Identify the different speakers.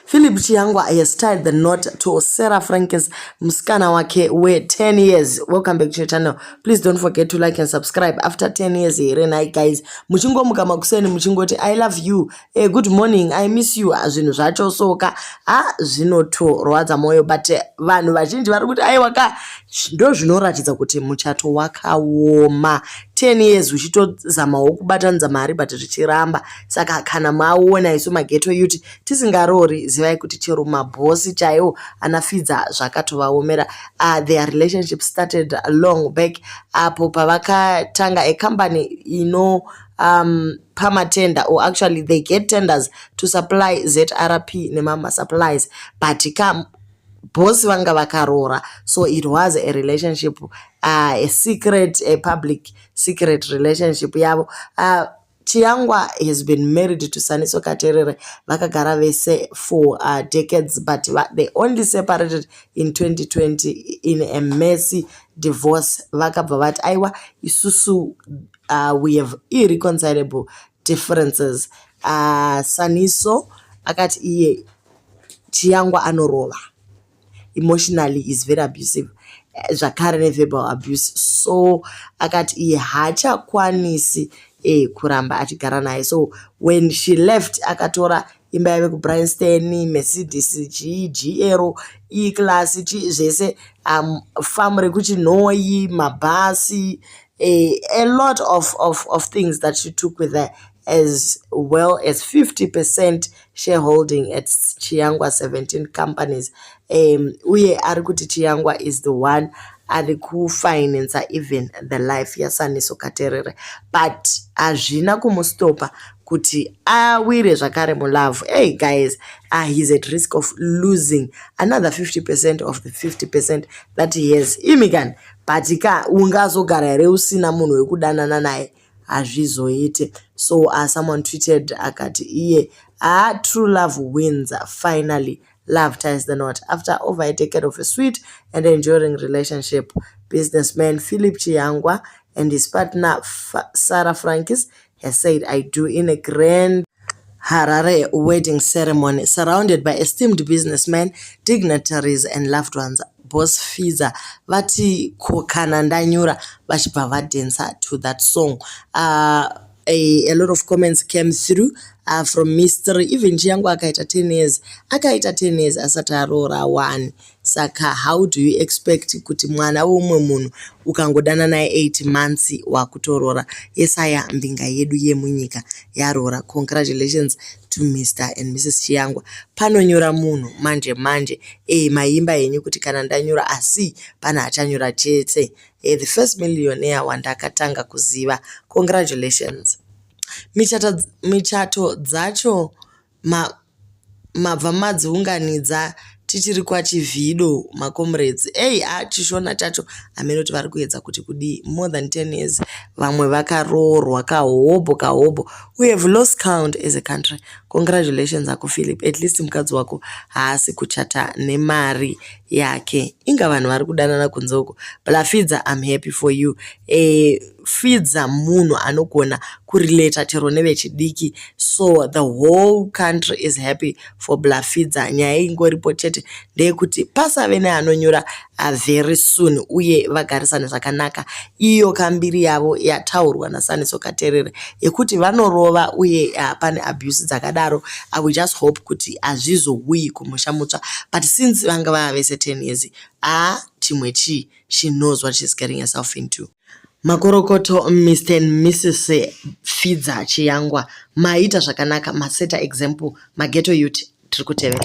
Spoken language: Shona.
Speaker 1: Philip Chiyangwa has tied the knot to Sarah Frankis, musikana wake we-10 years. Welcome back to your channel. Please don't forget to like and subscribe. After 10 years here, nhai guys, muchingomuka makuseni muchingoti "I love you," "Hey, good morning, I miss you." Ah, zvinhu zvacho soka, ah, zvinotorwadza mwoyo, but vanhu vazhinji vari kuti aiwa ka, ndo zvinoratidza kuti muchato wakaoma. 10 years uchitozamawo kubatanidza mari, but zvichiramba. Saka kana maona isu maghetto youth tisingaroori, zivai kuti chero mabhosi chaiwo anafidza zvakatovaomera. Their relationship started long back apo pavakatanga a company ino pamatender, or actually they get tenders to supply ZRP nemama supplies, but ka boss vanga vakaroora. So it was a relationship, a secret, a public secret relationship yavo. Chiyangwa has been married to Saniso Katerere. Vakagara vese for decades, but they only separated in 2020 in a messy divorce. Vakabva vati aiwa, isusu we have irreconcilable differences. Saniso akati iye Chiyangwa anorova, emotionally is very abusive, zvakare neverbal abuse. So akati iye haachakwanisi kuramba achigara naye. So when she left, akatora imba yave kuBryanston, Mercedes chii, GL, E Class chii, zvese, famu rekuChinhoyi, mabhasi, a lot of things that she took with her, as well as 50% shareholding at Chiyangwa 17 companies. Uye ari kuti Chiyangwa is the one ari kufinansa even the life yaSaniso Katerere, but hazvina kumustopa kuti awire zvakare mulove. Hey guys, he's at risk of losing another 50% of the 50% that he has. Imi kani, but ka ungazogara here usina munhu wekudanana naye? Hazvizoite. So someone tweeted akati iye, "Ah, true love wins. Finally love ties the knot." After over a decade of a sweet and enduring relationship, businessman Philip Chiyangwa and his partner Sarah Frankis has said "I do" in a grand Harare wedding ceremony, surrounded by esteemed businessmen, dignitaries and loved ones. Boss Fiza vati, "Ko kana ndanyura," vachibva vadhensa to that song. A lot of comments came through from Mystery. Even Chiyangwa akaita 10 years, akaita 10 years asati aroora one. Saka how do you expect kuti mwana womumwe munhu ukangodana naye 8 months wakutorora? Yesaya mbinga yedu yemunyika yaroora. Congratulations to Mr and Mrs Chiyangwa. Panonyora munhu manje manje. Maimba henyu kuti "Kana ndanyura," asi pane achanyura chete. The first millionaire wandakatanga kuziva. Congratulations. Michato dzacho mabva madziunganidza tichiri kwachivhido, macomrades. Ei, a chishona chacho hamene kuti vari kuedza kuti kudii. More than 10 years vamwe vakaroorwa kahobho kahobho. We have lost count as a country. Congratulations ako Philip, at least mukadzi wako haasi kuchata nemari yake. Inga vanhu vari kudanana kunze uko. Blafidza, I'm happy for you. Fidza munhu anogona kurelata chero nevechidiki, so the whole country is happy for Blafidza. Nyaya ingoripo chete ndeyekuti pasave neanonyura very soon, uye vagarisane zvakanaka. Iyo kambiri yavo yataurwa naSaniso Katerere yekuti vanorova uye pane abuse dzakadaro, we just hope kuti hazvizouyi kumusha mutsva. But since vanga vava vese 10 years, aa, chimwe chii, she knows what she's getting herself into. Makorokoto, Mr and Mrs Fidza Chiyangwa. Maita zvakanaka, maseta example. Maghetto youth tiri kutevera.